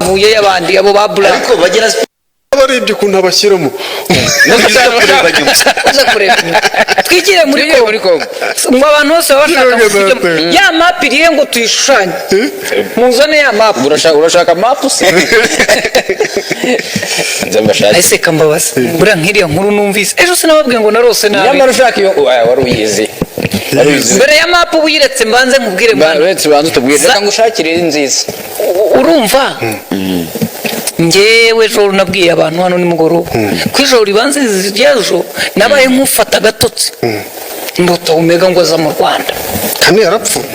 Havuyeyo abandi, abo ba Black. Ariko bagira Abarebye ukuntu abashyiramo. Uza kureba nyuma. Uza kureba inyuma. Twigire muri Twigire muri Kongo. Kongo. Ngo abantu bose baba bashaka ngo tujye Yego. Ya map irihe ngo tuyishushanye? Muzane ya map. Urashaka map se? Nze mbashake. Ese kambabaza, buriya nk'iriya nkuru numvise ejo, sinababwiye ngo narose nabi? Nyamara ushaka iyo. Oya, wari uyizi, wari uyizi. Mbere ya map, uba uyiretse, mbanze nkubwire, mwana. Uretse banze utubwire. Reka ngushakire iri nziza. Urumva, njyewe ejo nabwiye abantu hano nimugoroba ko ijoro ribanza ry'ejo nabaye nk'ufata agatotsi, ndota Omega ngo aza mu Rwanda. Kandi yarapfuye,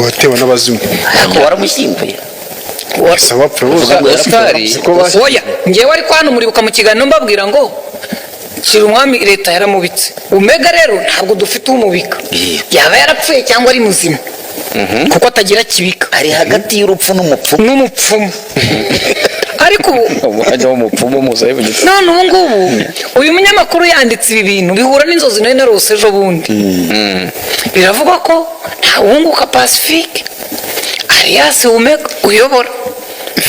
watewe n'abazimu. Ariko waramushyinguye. Ese abapfuye bose Uvuga ngo Oscar. siko bashyinguye? Oya, njyewe ariko hano muribuka mu kiganiro mbabwira ngo kira umwami, leta yaramubitse. Omega rero ntabwo dufite umubika, yaba yarapfuye cyangwa ari muzima, kuko atagira kibika. Ari hagati y'urupfu n'umupfumu. N'umupfumu, ariko ubu Umwanya w'umupfumu muzaye mu gitondo. None ubu ngubu uyu munyamakuru yanditse ibi bintu bihura n'inzozi nari narose ejo bundi. Biravugwa ko Ntawunguka Pacifique alias Omega uyobora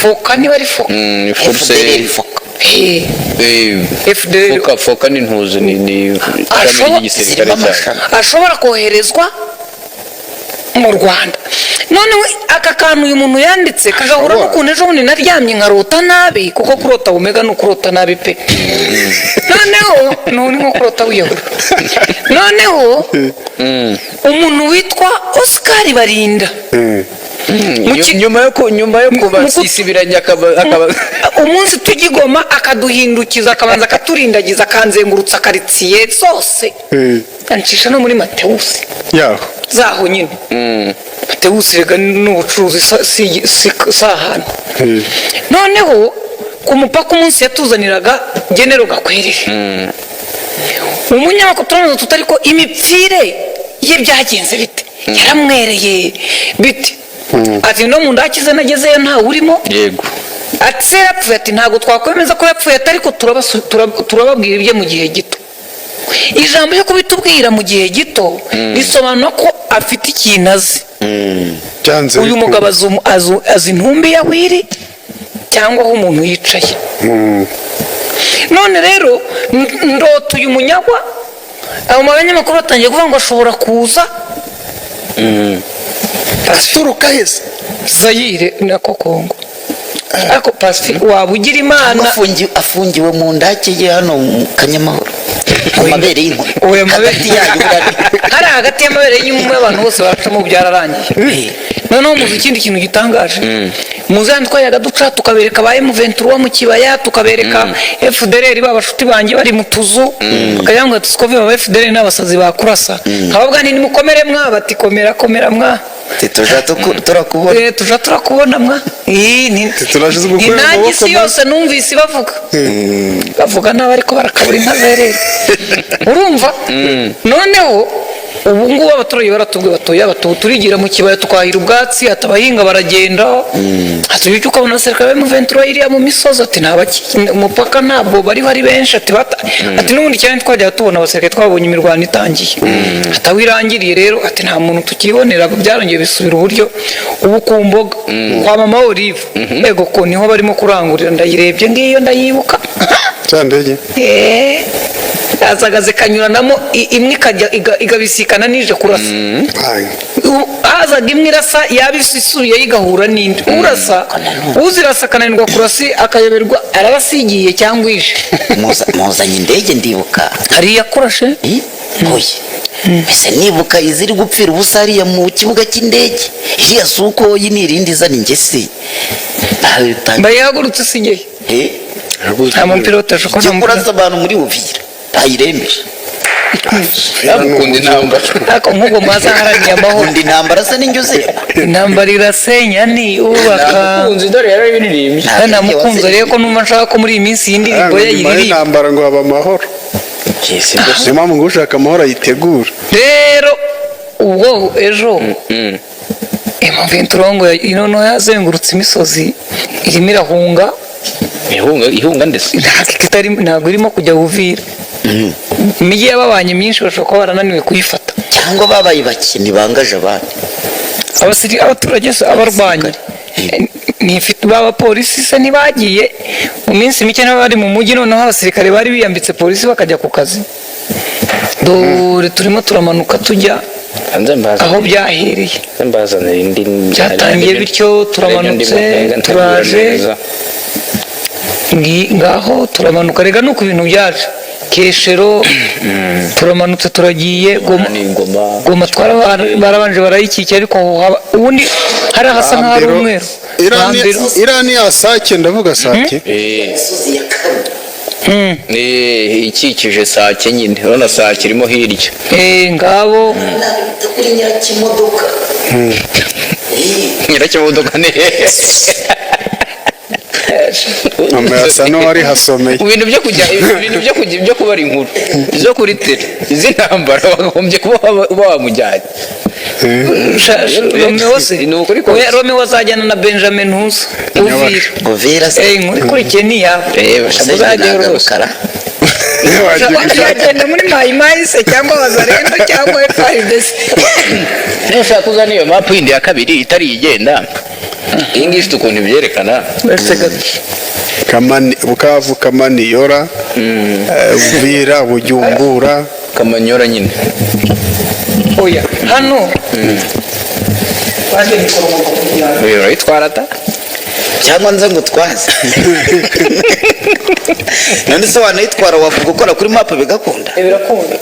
Foka, niba ari Foka. Ni force. FDLR, Foka. FDL. Foka, Foka ni ntuzi, ni ishami ry'igisirikare Zirimo cya amashami. Ashobora koherezwa mu Rwanda. Noneho aka kantu uyu muntu yanditse kagahura n'ukuntu ejo bundi naryamye nkarota nabi, kuko kurota Omega ni ukurota nabi pe. Noneho ni nko kurota wiyahura. Noneho umuntu witwa Oscar Barinda Nyuma yo kubasisibiranya akaba umunsi tujya i Goma akaduhindukiza, akabanza akaturindagiza, akanzengurutsa karitsiye zose, ancisha no muri Matewusi. Yaho. Zaho nyine Matewusi rega ni ubucuruzi, si ahantu. Noneho ku mupaka, umunsi yatuzaniraga Général Gakwerere, umunyamakuru turamubaza tutari ko imipfire ye byagenze bite, yaramwereye bite? Ati no mu ndakize nagezeyo ntawe urimo. Ati se yarapfuye? Ati ntabwo twakwemeza ko yapfuye, ati ariko turababwira ibye mu gihe gito. Ijambo ryo kubitubwira mu gihe gito risobanura ko afite ikintu azi. Byanze Uyu bikunze. mugabo azi intumbi ya wiri cyangwa aho umuntu yicaye. None rero ndota uyu munyagwa, abo banyamakuru batangiye kuvuga ngo ashobora kuza. Aturuka hese? Zayire, nako Kongo. Ariko Pacifique, waba ugira Imana. Afungiwe mu ndake ye hano mu Kanyamahoro, mu mabere y'inkumi. Oya, Hagati yayo buriya. Hari hagati y'amabere y'inkumi, abantu bose baracamo, byararangiye. Noneho muzi ikindi kintu gitangaje? Muzi hano twajyaga duca tukabereka ba M23 mu kibaya, tukabereka FDLR, ba bashuti banjye bari mu tuzu, bakagira ngo tusikove ba FDLR n'abasazi bakurasa. Nkababwira nti nimukomere mwa, bati komera komera mwa. Tuja turakubona. Eh, tuja turakubona mwa. Ii, Turashize gukorera ni nanjye amaboko isi mwa. yose numvise bavuga bavuga nabi, ariko barakabura inka zerera, urumva? Noneho ubu ngubu abaturage baratubwiye batoya batu turigira mu kibaya twahira ubwatsi, ati abahinga baragenda, ati ujya ukabona abasirikare ba M23 iriya mu misozi, ati nta umupaka ntabwo bariho ari benshi, ati bata, ati n'ubundi cyane twajyaga tubona abasirikare twabonye imirwano itangiye, ati aho irangiriye rero, ati nta muntu tukibonera, byarongeye bisubira uburyo. Ubu ku mboga kwa mama Olive, ego ko niho barimo kurangurira, ndayirebye ngiyo ndayibuka. Cya ndege. Eh, zazaga zikanyuranamo, imwe ikajya igabisikana n'ije kurasa. Ay. Hazaga imwe irasa, yaba isubiyeyo igahura n'indi urasa, uzirasa akananirwa kurasi, akayoberwa arabasigiye cyangwa ije. Muzanye indege ndibuka. Hari iyakurashe. Eh, oya, mbese nibuka iziri gupfira ubusa hariya mu kibuga cy'indege, iriya suko iyi ni irindi izana ingesi. Mbayihagurutse sinjyeyo. Eh, Nta mupilote ashobora ijya kurasa abantu muri Uvira bayirembeje. Ukunda intambara. Ariko nk'ubwo mwazaharaniye amahoro. Nkunda intambara se n'injyo uzireba? Intambara irasenya ni ubaka. Namukunzi dore yarabiririmbye. Kandi namukunze rero ko numva nshaka ko muri iyi minsi iyi ndirimbo ye Nyuma yiririmba. y'intambara ngo haba amahoro, niyo mpamvu ngo ushaka amahoro ayitegura. Rero ubwo ejo M23 ngo noneho yazengurutse imisozi, irimo irahunga. Ihunga, ihunga ndetse. Ntabwo irimo kujya Uvira. Imijyi yababanye myinshi, bashobora kuba barananiwe kuyifata. Cyangwa babaye bake, ntibangaje abandi. Abaturage se abarwanya. Ntifite ba bapolisi se ntibagiye mu minsi mike nabo bari mu mujyi, noneho abasirikare bari biyambitse polisi bakajya ku kazi. Dore turimo turamanuka tujya Hanze mbaza aho byahereye. Mbazanira indi. Byatangiye bityo, turamanutse, turaje. Ngaho turamanuka rega, nuko ibintu byaje Keshero, turamanutse turagiye Goma. Ni Goma. Goma barabanje barayikikira, ariko aho ubundi hari ahasa nk'aho ari umweru. Bambero. Iriya ni ya Sake, ndavuga Sake. Imisozi ya Kabu. Ikikije Sake nyine, urabona Sake irimo hirya. Ngabo. Ntabwo bita kuri nyirakimodoka. Nyirakimodoka ni hehe? Mama yasa n'uwari hasomeye. Mu bintu byo kujya, ibintu byo kujya byo kubara inkuru zo kuri tele z'intambara, wakagombye kuba uba wamujyanye. Romeo se? Ni ukuri kose. Oya, Romeo azajyana na Benjamin Ntuza Uvira. Uvira se? Inkuru ikurikiye ni iyawe. Muzajyayo rwose. Nagarukara. Wagiye gushaka. Yagenda muri Mayimayi se, cyangwa Wazalendo, cyangwa FARDC? Nushaka uzana iyo mapu yindi ya kabiri itari igenda, iyi ngiyi ifite ukuntu ibyerekana. Uretse gato. Kamani, Bukavu, Kamaniyora, Uvira, Bujumbura. Kamanyora nyine. Oya, hano baje mikoro ngo kujyana. Urayitwara ta. Cyangwa nze ngo twaze none se wanayitwara, wavuga ukora kuri mapu bigakunda? Birakunda.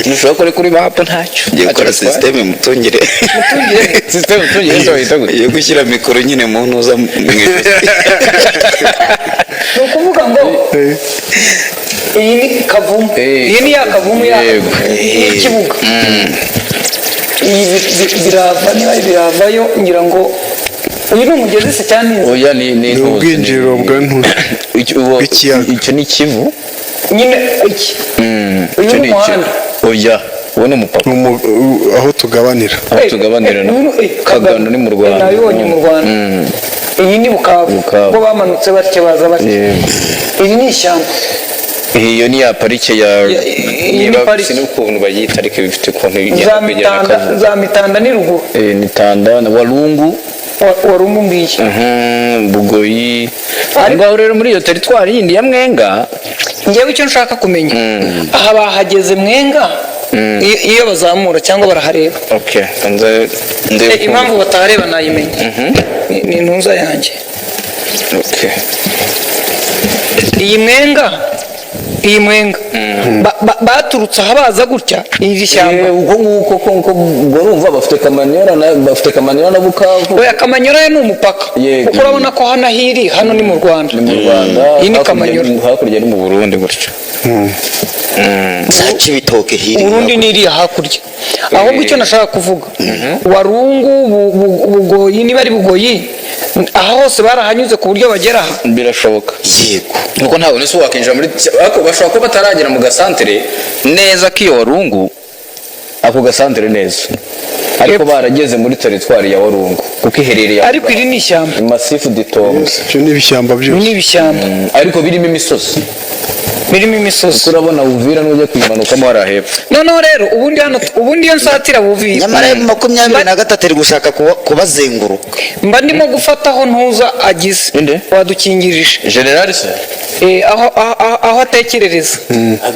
Ntushobora kuri kuri mapu ntacyo. Ngiye gukora sisiteme mutungire. Sisiteme utungire se wahita gute? Yo gushyira mikoro nyine mu ntuza mu ijosi. Ni ukuvuga ngo iyi ni Kavumu. Iyi ni ya Kavumu ya y'ikibuga. Iyi birava, niba ari biravayo, ngira ngo uyu ni umugezi se cyangwa ni inzira? Oya, ni Ni intuzi, ubwinjiriro bwa ntuzi bw'ikiyaga. Icyo ni Kivu. Nyine iki, uyu Icyo ni ni umuhanda. Oya, uwo ni umupaka. Aho tugabanira. Aho tugabanira na Kagano ni mu Rwanda. Nabibonye mu Rwanda. Iyi ni Bukavu. Bukavu. Ubwo bamanutse batya, baza batya. Iri ni ishyamba. Iyo ni ya parike ya Iyi ni niba parike. sinzi ukuntu bayita, ariko bifite ukuntu Za igenda kugera na Mitanda. Kavumu. Za Mitanda ni ruguru. Mitanda na Walungu. Warungu ngiyi. Bugoyi. Aho ngaho rero muri iyo teritwari yindi ya Mwenga. Ngewe icyo nshaka kumenya, aha bahageze Mwenga, iyo bazamura cyangwa barahareba? Okay, kanze ndebe. Impamvu batahareba nayimenya. Ni intuza yanjye. Okay. Iyi Mwenga, iyi Mwenga baturutse aha baza gutya iri shyamba. Ubwo nguko ko ubwo urumva bafite Kamanyora na bafite Kamanyora na Bukavu. Oya, Kamanyora yo ni umupaka. Yego. Kuko urabona ko hano ahiri, hano ni mu Rwanda. Ni mu Rwanda. Iyi ni hakurya Kamanyora. Hakurya ni mu Burundi gutyo. Za Cibitoke hirya. Urundi ni iriya hakurya. Ahubwo icyo nashaka kuvuga, Warungu, Bugoyi, niba ari Bugoyi, aha hose barahanyuze ku buryo bagera aha. Birashoboka. Yego. Nuko ntabwo nese wakinjira muri, ariko bashobora kuba bataragera mu gasantere neza k'iyo Warungu, ako gasantere neza, ariko Epfo. barageze muri teritwari ya Warungu kuko iherereye aho Ariko iri ni ishyamba. ngaho. Massif du Itombwe. Ibyo ni ibishyamba Ibi byose. ni ibishyamba. Ariko birimo imisozi. Birimo imisozi. Urabona Uvira n'ujya kuyimanukamo hariya hepfo. Noneho rero ubundi hano, ubundi iyo nsatira Buvira, Nyamara M23 iri gushaka kubazenguruka. Mba ndimo gufata aho ntuza agize. Inde? Wadukingirije. General se? Aho atekerereza.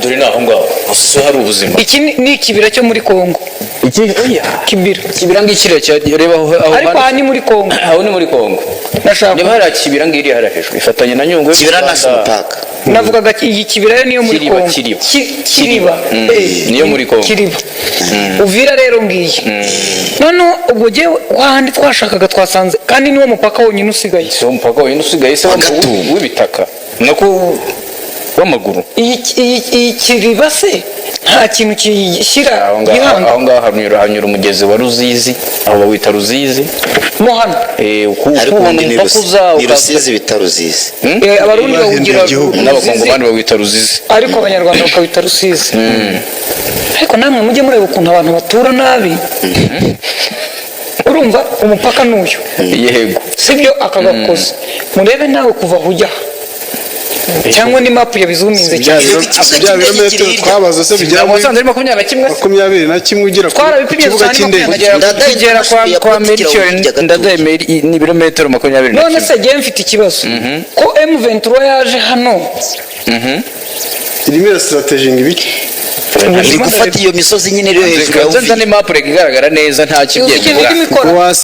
Dore ni aho ngaho gusa hari ubuzima. Iki ni ikibira cyo muri Kongo. Iki oya. Kibira. Kibira ngikiriya cya, reba aho aho Ariko aha ni muri Kongo. Aho ni muri Kongo. Nashaka Niba hariya Kibira ngiriya hariya hejuru ifatanye na Nyungwe. Kibira National Park. Navugaga iyi Kibira yo niyo muri Kiriba, Kongo. Kiriba. Kiriba. Niyo muri Kongo. Kiriba. Uvira rero ngiyi. Noneho ubwo jyewe wahandi twashakaga twasanze, kandi niwo mupaka wonyine usigaye. Si wo mupaka wonyine usigaye se Gatumba. w'ibitaka, nako w'amaguru. Iyi Kiriba se nta kintu kiyishyira Aho ngaho gihanga? Aho ngaho hanyura umugezi wa Ruzizi, aho bawita Ruzizi. Mo hano. Ariko Ukuntu ubundi ni umupaka uza Ni Rusizi bita Ruzizi. Abarundi Bahinduye bawugira igihugu. Ruzizi, N'abakongomani bawita Ruzizi. Ariko abanyarwanda bakawita Rusizi. Ariko namwe mujye mureba ukuntu abantu batura nabi. Urumva umupaka n'uyu? Yego. Sibyo? Aka gakoze, murebe nawe kuva aho ujya aha. Cyangwa ni mapu yabizuminze Bya cyane. biro- bya birometero twabaze se bigera Ntabwo muri wasanze ari 21 se? 21 ugera ku Twarabipimye kibuga dusanga ni cy'indege. 21. Ndadaye Kugera kwa Politiki Melchior hirya gato. Ndadaye ni ibirometero makumyabiri na None kimwe. se jyewe mfite ikibazo, ko M23 yaje hano Irimo irastrateginga ibiki? Iri gufata iyo misozi nyine iri hejuru ya Nzane Uvira. mapu reka igaragara neza, nta Uzi ikintu kibyemera. irimo ikora? Wasi.